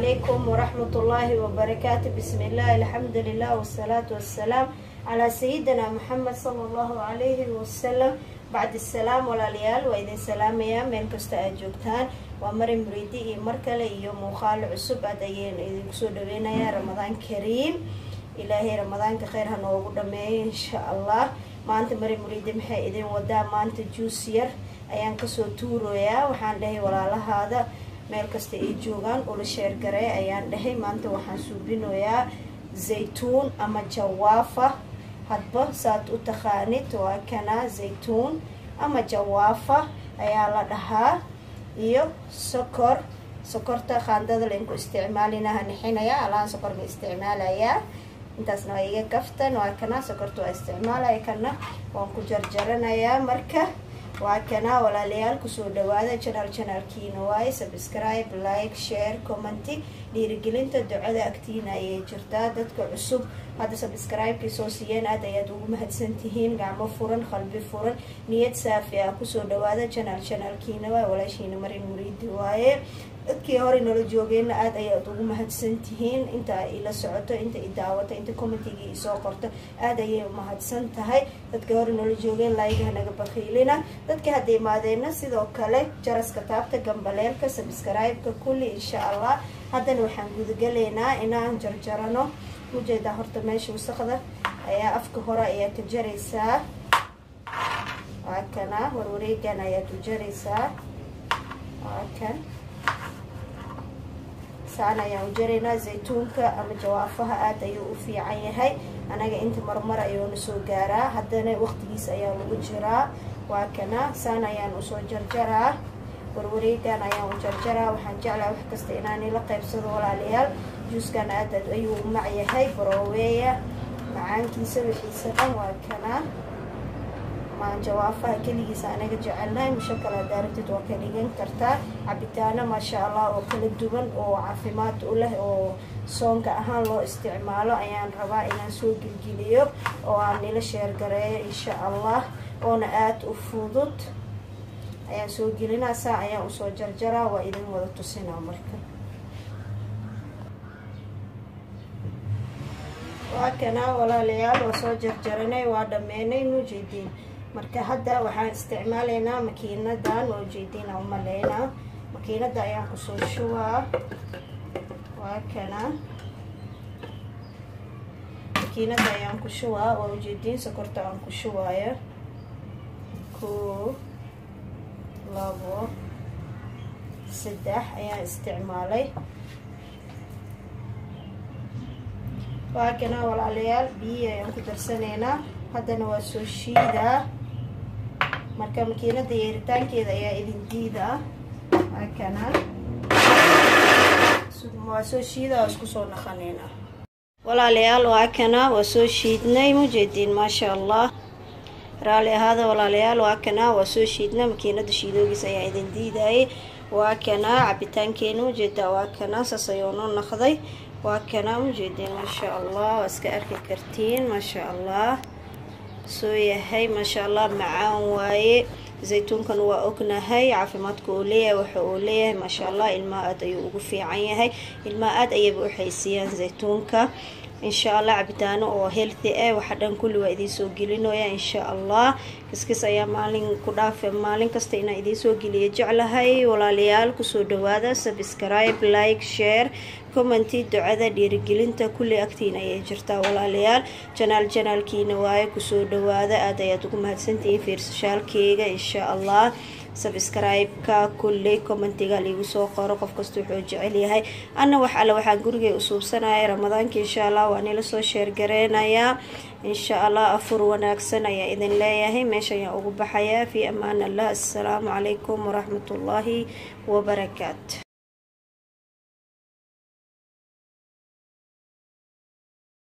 Calaykum waraxmatullaahi wabarakaatu. Bismi illah, alxamdulilah, wasalaatu wassalaam calaa sayidina Maxamed sala allahu calayhi wasalam. Bacd asalaam, walaalayaal, waa idin salaamayaa meel kasta aad joogtaan. Waa Mari Muriidi iyo mar kale iyo muuqaalo cusub. Aad ayaan idinku soo dhaweynayaa. Ramadaan kariim. Ilaahay Ramadaanka kheyr ha noogu dhameeyo, insha Allah. Maanta Mari Muriidi maxay idin wadaa? Maanta juus yar ayaan kasoo tuuroyaa. Waxaan dhahay walaalahaada meel kasta ay joogaan ula share garee ayaan dhahay. Maanta waxaan suubinoyaa zaytuun ama jawaafa, hadba saad u taqaanid. Waa kana, zaytuun ama jawaafa ayaa la dhahaa, iyo sokor. Sokorta qaandada laynku isticmaalina, hanixinaya alaan sokor ma isticmaalayaa. Intaasna waa iga kaftan. Waa kana, sokorta waa isticmaalaya, kana waan ku jarjaranayaa. Marka waa kana, walaalayaal, kusoo dhawaada channel, channelkiina waaye. Subscribe, like, share, comment, dhiirigelinta, ducada agtiina ayay jirtaa. Dadka cusub hadda subscribe-kii soo siiyeen, aad ayaad ugu mahadsantihiin. Gacmo furan, qalbi furan, niyad saafi ah kusoo dhawaada channel, channelkiina waaye. Walaashiina Marin Muriidi waaye. Dadkii hore nala joogeenna aad ayaad ugu mahadsantihiin. Inta ila socoto, inta i daawato, inta commentigii isoo qorto, aad ayay umahadsan tahay. Dadkii hore nala joogeen, like-gaha naga bakiilina. Dadkii hadda imaadeenna sidoo kale jaraska taabta, gambaleelka, subscribe-ka, kulli, insha Allah. Haddana waxaan gudagalaynaa inaan jarjarano. Ujeedaa, horta meesha wasaqda ayaa afka hore ayaa ka jaraysaa. Waa kana, warwareegan ayaad u jaraysaa. Waa kan, saan ayaan u jaraynaa. Zaytuunka ama jawaafaha aad ayuu u fiican yahay. Anaga inta marmar ayuuna soo gaaraa, haddana waqtigiisa ayaa lagu jiraa. Waa kana, saan ayaan usoo jarjaraa, warwareegan ayaan u jarjaraa. Waxaan jeclaha wax kasta inaanay la qaybsado, walaalayaal. Juuskan aad aad ayuu u mac yahay, barooweeya macaankiisa wixiisa dhan. Waa kana jawaafaha keligiisa anaga jecelnahay. Mushakal haddaa rabtid waa ka dhigan kartaa. Cabitaano, maasha Allah, oo kala duwan oo caafimaad u leh oo soonka ahaan loo isticmaalo ayaan rabaa inaan soo gelgeliyo oo aan nila share gareeyo, insha Allah, oona aada u fudud ayaan soo gelinaa. Saa ayaan usoo jarjaraa, waa idin wada tusinaa. Marka waa kana, walaalayaal, waa soo jarjaranay, waa dhameynay, mujeediin. Marka hadda waxaan isticmaalaynaa makiinadan, waa ujeediin aan umaleynaa. Makiinada ayaan kusoo shubaa. Waa kana, makiinada ayaan ku shubaa. Waa ujeediin sokorta aan ku shubaayo: 1, 2, 3 ayaan isticmaalay. Waa kana, walaalayaal, biyihii ayaan ku darsanaynaa. Haddana waa soo shiidaa. Marka makiinada yeeritaankeeda ayaa idin diidaa. Waa kana, waa soo shiidaa, waa isku soo naqanaynaa, walaalayaal. Waa kana, waa soo shiidnay, mujeediin, maasha Allah. Raali ahaada, walaalayaal. Waa kana, waa soo shiidnay, makiinada shiidoogiis ayaa idin diidayay. Waa kana cabitaankeena, ujeedaa. Waa kana, saas ayuu noo naqday. Waa kana, ujeediin, maasha Allah. Waa iska arki kartiin, maasha Allah, soo yahay, maasha Allah, macaan waaye. Zaytuunkan waa ognahay caafimaadka uu leeyahay, waxa uu leeyahay, maasha Allah. Ilmaha aad ayuu ugu fiican yahay, ilmaha aad ayayba u xaysiiyaan zaytuunka. Insha Allah cabitaano oo healthy ah waxa dhan kulli waa idiin soo gelinooya, insha Allah. Kiskis ayaa maalin ku dhaafe, maalin kasta inaan idiin soo geliyo jeclahay. Walaalayaal, kusoo dhawaada. Subscribe, like, share, comment, ducada, dhiirigelinta, kulli agtiina ayay jirtaa, walaalayaal. Channel, channelkiina waaye, kusoo dhawaada. Aad ayaad ugu mahadsantihiin fiirsashaalkeyga, insha Allah. Subscribe-ka, kulli, commentiga liigu soo qoro, qof kasta wuxuu jecel yahay. Anna wax alle waxaan gurigay u suubsanaya Ramadaanka, insha Allah, waa nila soo share gareynayaa, insha Allah. Afur wanaagsan ayaa idin leeyahay. Meesha ayaan ugu baxayaa. Fi amaan Allah. Assalaamu calaykum waraxmatullaahi wabarakaatu.